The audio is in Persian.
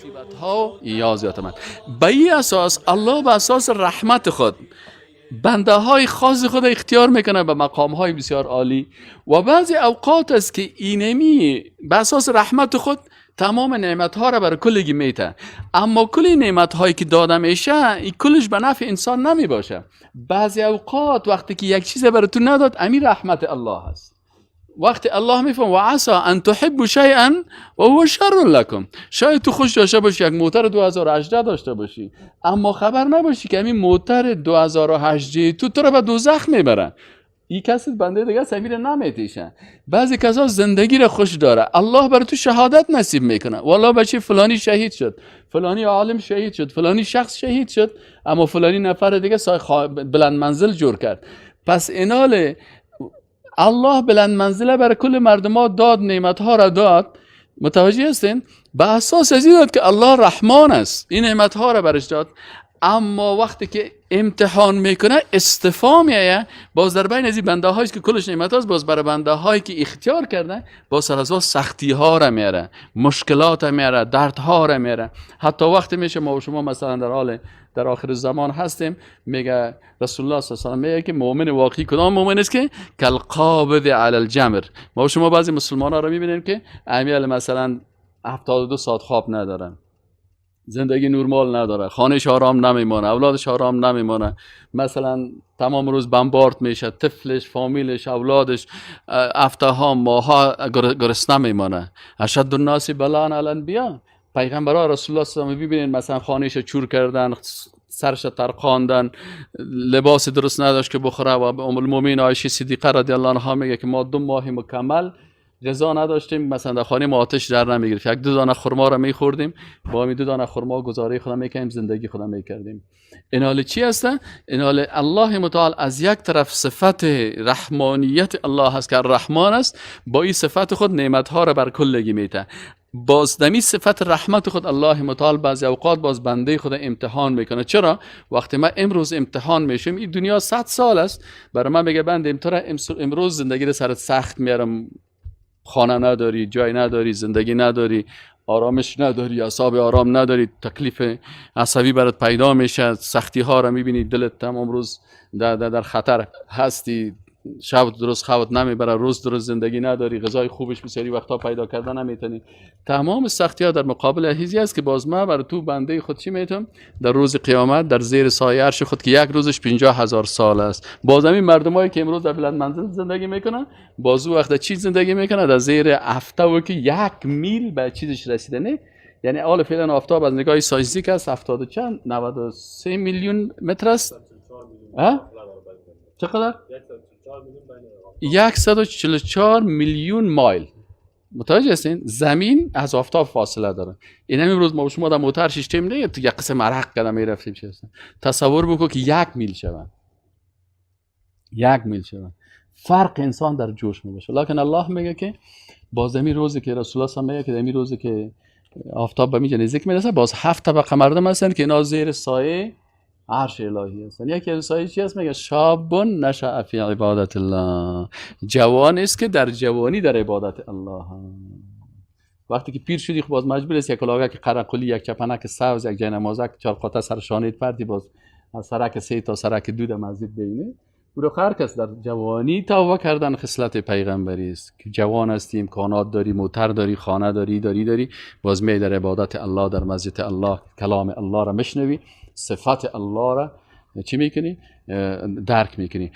مصیبت ها یا زیادتر. به این اساس الله به اساس رحمت خود بنده های خاص خود اختیار میکنه به مقام های بسیار عالی، و بعضی اوقات است که اینمی به اساس رحمت خود تمام نعمت ها را برای کلگی میته، اما کلی نعمت هایی که داده میشه این کلش به نفع انسان نمی باشه. بعضی اوقات وقتی که یک چیز برای تو نداد، امی رحمت الله است. وقتی الله میفهم و عسى ان تحبوا شیئا و هو شر لکم، شاید تو خوش داشته باشی یک موتر 2018 داشته باشی، اما خبر نباشی که همین موتر 2018 تو رو به دوزخ میبره. این کسی بنده دیگه سمیر نمیتیشه. بعضی کسا زندگی را خوش داره، الله بر تو شهادت نصیب میکنه، والله بچه فلانی شهید شد، فلانی عالم شهید شد، فلانی شخص شهید شد، اما فلانی نفر دیگه بلند منزل جور کرد. پس اینال الله بلند منزله برای کل مردم ها داد، نعمت ها را داد. متوجه هستین؟ به اساس از این داد که الله رحمان است، این نعمت ها را برش داد. اما وقتی که امتحان میکنه استفا میایه، باز در بین از این بنده هایی که کلش نعمت هاست، باز برای بنده هایی که اختیار کرده باز سر از سختی ها را میاره، مشکلات میاره، دردها را میاره. حتی وقتی میشه ما و شما مثلا در حال در آخر زمان هستیم، میگه رسول الله صلی الله علیه و میگه که مؤمن واقعی کدام مؤمن است که کالقابض علی الجمر. ما و شما بعضی مسلمان ها رو میبینیم که امیال مثلا 72 ساعت خواب ندارن، زندگی نرمال نداره، خانهش آرام نمیمانه، اولادش آرام نمیمانه، مثلا تمام روز بمبارد میشه، طفلش، فامیلش، اولادش هفته ها ماها گرسنه میمانه. اشد الناس بلاء الانبیا، پیغمبرا رسول الله صلی الله علیه و ببینید مثلا خانهش چور کردن، سرش ترقاندن، لباس درست نداشت که بخوره. و ام المؤمنین عایشه صدیقه رضی الله عنها میگه که ما 2 ماه مکمل غذا نداشتیم، مثلا در خانه ما آتش در نمیگرفت، یک دو دانه خرما را میخوردیم، با همین 2 دانه خرما گزاره خودم میکردیم، زندگی خودم میکردیم. این حال چی هست؟ این حال الله متعال از یک طرف صفت رحمانیت الله هست که الرحمن است، با این صفت خود نعمت ها را بر کلگی میته. باز دمی صفت رحمت خود الله متعال بعضی اوقات باز بنده خود امتحان میکنه. چرا؟ وقتی ما امروز امتحان میشیم، این دنیا 100 سال است، برای من میگه بنده امروز زندگی رو سرت سخت میارم، خانه نداری، جای نداری، زندگی نداری، آرامش نداری، اعصاب آرام نداری، تکلیف عصبی برات پیدا میشه، سختی ها رو میبینی، دلت تمام روز در خطر هستی، شب درست خوابت نمیبره، روز درست زندگی نداری، غذای خوبش بسیاری وقتا پیدا کردن نمیتونی. تمام سختی ها در مقابل هیزی است که باز ما بر تو بنده خود چی میتونم در روز قیامت در زیر سایه عرش خود که یک روزش 50,000 سال است. باز همین مردمایی که امروز در بلند منزل زندگی میکنن، باز او وقت چی زندگی میکنن؟ در زیر آفتاب که 1 میل به چیزش رسیده، نه یعنی حال فعلا آفتاب از نگاه سایزیک است 70 چند 93 میلیون متر است. چقدر؟ 144 میلیون مایل. متوجه هستین؟ زمین از آفتاب فاصله داره. این همین روز ما شما در موتر شیشتیم نه یک قسم عرق کردم میرفتیم چه هستن. تصور بکن که 1 میل شوند، 1 میل شوند، فرق انسان در جوش میباشه. لکن الله میگه که باز همین روزی که رسول الله میگه که همین روزی که آفتاب به میجه نزدیک میرسه، باز 7 طبقه مردم هستن که اینا زیر سایه عرش الهی هستن. یکی از سایه چی هست؟ میگه شاب نشأ فی عبادت الله، جوان است که در جوانی در عبادت الله. وقتی که پیر شدی خب باز مجبور است یک کلاهک که قرقلی، یک چپنک سبز، یک جای نمازک، 4 قطعه سر شانه پرتی، باز از سرک 3 تا سرک 2 در مسجد بینه. او رو هر کس در جوانی توبه کردن خصلت پیغمبری است که جوان هستی، امکانات داری، موتر داری، خانه داری، داری داری، باز می در عبادت الله، در مسجد الله کلام الله را مشنوی، صفت الله را چی میکنی؟ درک میکنی.